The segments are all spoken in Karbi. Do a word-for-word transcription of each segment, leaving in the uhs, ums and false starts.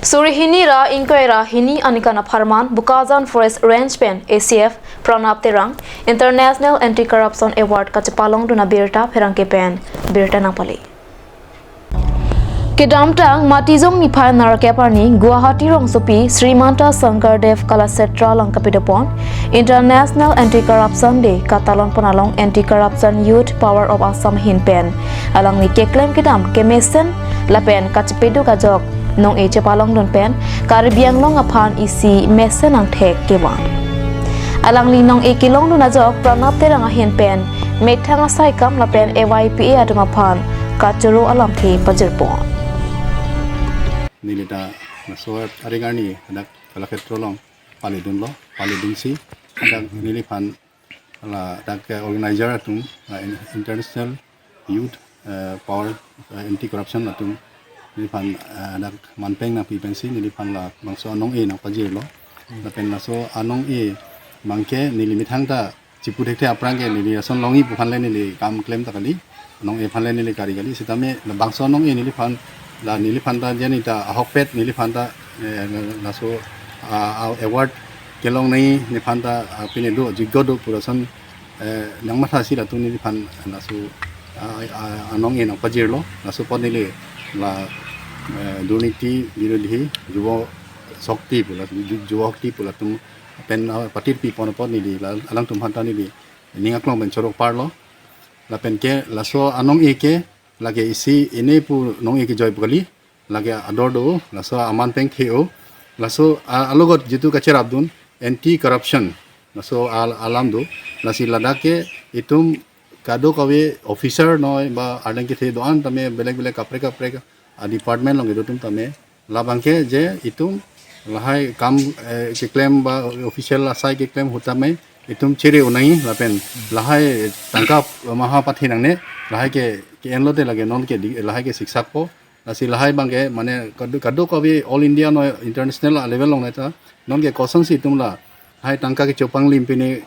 Suri hini ra ingkoi ra hini aningkan apharman Bokajan Forest Range pen A C F Pranab Terang International Anti-Corruption Award kachepalongdun abirta pherangke pen birta nangpale. Kedamtang Matijong niphai nerkep arni Guwahati rongsopi Srimanta Sankardev Kalakshetra along kapidopon International Anti-Corruption Day katalonpon along Anti-Corruption Youth Power of Assam ahin pen alangli keklem kedam kemesen lapen kachepeduk ajok nong-e chepalongdun pen Karbi Anglong aphan isi mesen angthek kevang. Alangli nong-e kelongdun ajok Pranab Terang ahin pen methang asai akam lapen A Y P A atum aphan kachoro alamthe pajirpon. Neli ta laso aring arni hadak Kalakshetra along paledunlo, paledunsi hadak neliphan ladak organizer atum, la in- International Youth eh, Power eh, Anti Corruption atum neliphan eh, hadak manpeng nangpi pensi neliphan labangso anong-e nangpajirlo. Lapen laso anong-e abangke neli methang ta chipu thekthe aphrang ke neli ason longji pu aphan le neli kam klem ta kali, anong-e aphan le neli kari kali. Sitame labangso anong-e neliphan, la neliphan ta jeni ta ahokpet neliphan ta eh, laso ah, ah, award kelong nangji nephan ta ah, pine do, jiggo do pu ason eh, nangmathasi latum neliphan laso ah, ah, anong-e nangpajirlo. Laso apot neli la eh, Durniti Birodhi Yuva Shakti pu la, Ju- Yuva Shakti pu latum pen ah, patirpipon apot neli la alangtum aphan ta neli ning aklong pen choro parlo. Lapen ke laso anong-e ke lake isi ine pu nong-e kejoi pu kali, lake ador do, laso amanpeng the-o, laso ah, alogot jitu kacherapdun anti corruption, laso al- alam do, lasi ladak ke itum kadokave officer noi ba arleng kethe do-an tame belek belek kaprek kaprek a department along kedo atum tame labangke je itum lahai kam eh, keklem ba official asai keklem ahut tame itum chere-o nangji lapen lahai tangka maha pathe nangne, lahai ke ke-enlo te lake non ke di- lahai ke siksak po. Lasi lahai abangke mane kado- kadokave all India noi international level along neta non ke kosonsi itum lahai tangka kecho panglim pine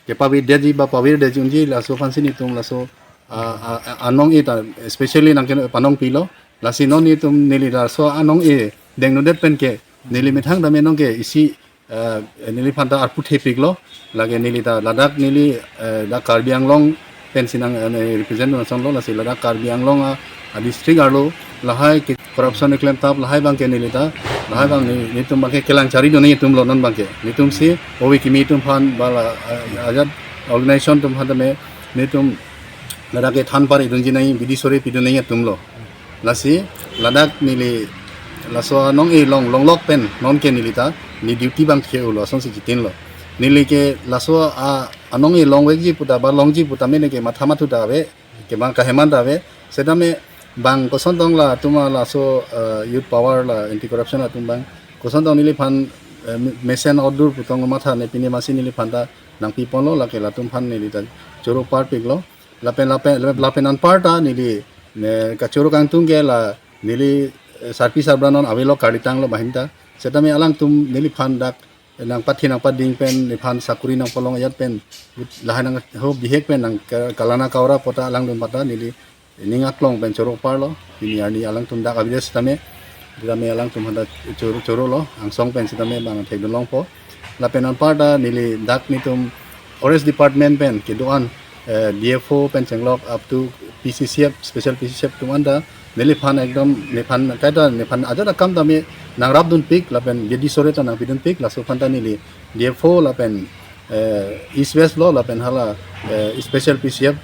kepavirdetji ba pavirdetji unji, laso aphansi netum laso ah, ah, ah, anong-e ta specially nangke panong pilo. Lasi non netum neli laso anong-e dengnodet pen ke neli methang tame nong ke isi ah, neliphan ta arpu thepiklo. Lake neli ta ladak neli eh, dak Karbi Anglong pensi nang eh, represent nang songlo, lasi ladak Karbi Anglong a, a district arlo lahai ke corruption keklem tap lahai abangke neli ta lahai abang ni netum abangke kelang charidun nangji atumlo non abangke. Netumsi ove kimi atum aphan ba la eh, ajat organization atum aphan tame netum ladak kethan paridunji nangji, bidi sore pidun nangji atumlo. Lasi ladak neli laso anong-e long longlok pen non ke neli ta ne duty abang ke-olo asonsi chitinlo. Neli ke laso a anong-e longvekji pu ta ba longji pu ta mene ke matha mathu ta ave, kemang kaheman ta ave. Setame bang koson tong latum a laso eh, youth power la anti corruption atum abang koson tong neliphan eh, mesen order pu tong matha ne pine masi neliphan ta nangpiponlo, lake latum aphan neli ta choro parpiklo. Lapen lapen lapen anparta neli ne kachoro kangtung ke la neli eh, sarpi sarbura non avelo, karlitanglo banghini ta. Setame alangtum neliphan dak nangpathe nangpading pen nephan sakuri nangpalong ajat pen lahai nang ho bihek pen nang ka- kalana kaura pota alangtum pata neli ning aklong pen choro parlo. Pini arni alangtum dak abides tame tame alangtum handa choro chorolo angsong pen sitame bang thekdun longpo. Lapen anparta neli dak netum forest department pen kedo-an eh, D F O pen chenglok up to P C C F, special P C C F atum anta neliphan ekdom nephan kaita nephan ajat akam tame nangrapdunpik lapen bidi sore ta nangpidunpik, laso aphanta neli D F O lapen eh, East West lo lapen hala eh, special P C F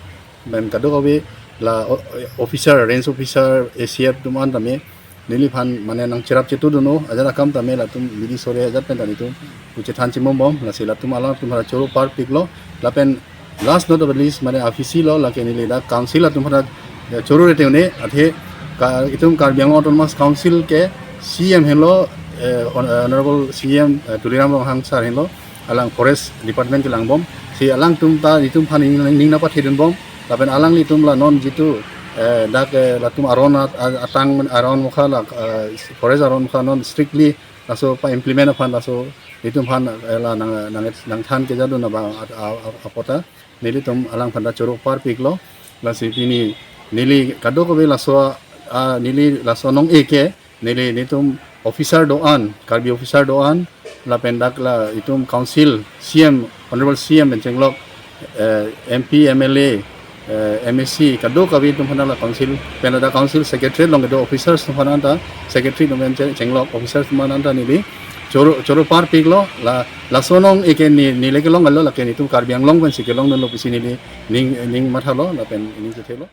pen kadokave la o- officer, range officer, A C F atum an tame neliphan mane nangcherap chetudunlo, ajat akam tame latum bidi sore ajat pen ta netum kuchethan chimum bom, lasi latum alangtum hala choro parpiklo. Lapen last not of the least mane aphisi lo, lake neli dak council atum hala choro rete une athe ka- itum Karbi Anglong Autonomous Council ke C M henlo eh, Hon- Honorable C M eh, Tuliram Ronghang sir henlo, alang forest department kelang bom, si alangtum ta itum aphan ning ning nangpathedun bom. Lapen alanglitum la non jitu eh, dak eh, latum aron at- at- atang aron mukha la eh, forest aron mukha non strictly laso pa implement aphan laso itum aphan eh, la nang nang nangthan kejadun abang at- a- a- apota nelitum alangphan ta choro parpiklo. Lasi pini neli kadokave laso ah, neli laso anong-e ke neli netum officer do-an, Karbi officer do-an, lapen dak la itum council, C M, Honorable C M pen chenglok, eh, M P, M L A, eh, M A C, kadokave atum aphan la council, pen ada council secretary along kedo officers atum aphan ta, secretary atum pen che-, chenglok officers atum aphan ta neli choro, choro parpiklo, la, lason ong eke ne, neli kelong alo, lake netum Karbi Anglong pensi kelongdunlo pusi neli ning, ning mathalo, lapen ning chethelo.